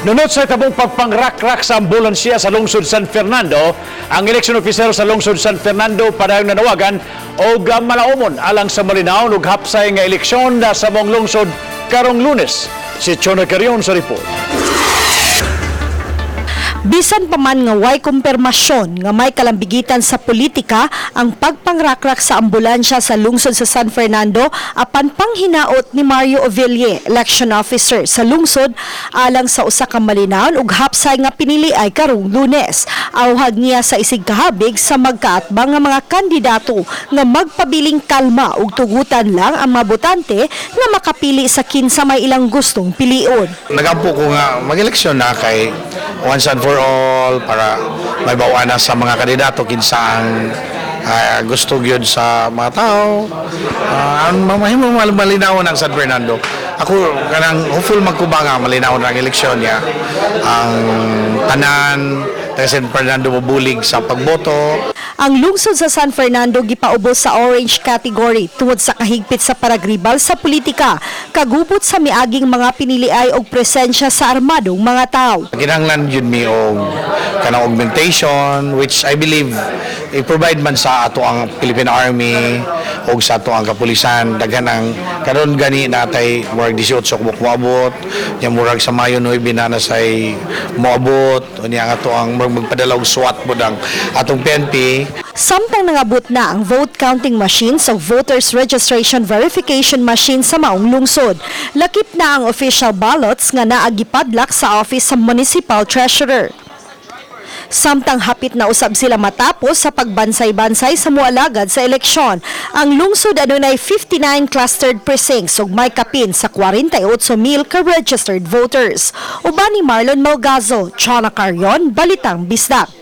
Nunot sa tabong pagpangrakrak sa ambulansya sa lungsod San Fernando, ang election officer sa lungsod San Fernando padayong nanawagan og malaumon alang sa malinawon ug hapsay nga eleksyon na sa maong lungsod karong Lunes. Si Chona Carion sa report. Bisan pa man nga way kumpirmasyon nga may kalambigitan sa politika ang pagpangrakrak sa ambulansya sa lungsod sa San Fernando, apan panghinaot ni Mario Oville, election officer sa lungsod, alang sa usa ka malinawon ug hapsay nga pinili ay karong Lunes. Awhag niya sa isig kahabig sa magkaatbang nga mga kandidato nga magpabiling kalma ug tugutan lang ang mga botante nga makapili sa kinsa may ilang gustong pilion. Nagampo ko nga mag-eleksyon na kay once and for all para may bawa na sa mga kandidato kinsa ang gusto gyud sa mga tao. Ang mamahimo malinaw ng San Fernando. Ako kanang hopeful magkuba nga malinaw ang eleksyon niya. Ang tanan taga San Fernando mobulig sa pagboto. Ang lungsod sa San Fernando gipaubos sa orange category tungod sa kahigpit sa paragribal sa politika, kagubot sa miaging mga piniliay og presensya sa armadong mga tao. Kinahanglan yun mi og kanang augmentation, which I believe i-provide man sa ato ang Philippine Army og sa ato ang kapulisan. Daghan ang karon gani natay murag 18 ka moabot nya, murag sa Mayo 9 na na say moabot unya ang ato ang murag magpadala og SWAT pod ang atong PNP. Samtang nangabot na ang vote counting machine sa voters registration verification machine sa maong lungsod. Lakip na ang official ballots nga naagipadlak sa office sa municipal treasurer. Samtang hapit na usab sila matapos sa pagbansay-bansay sa mualagad sa eleksyon. Ang lungsod adunay 59 clustered precincts ug may kapin sa 48,000 ka registered voters. Uban ni Marlon Malgazo, Chona Carion, Balitang Bisdak.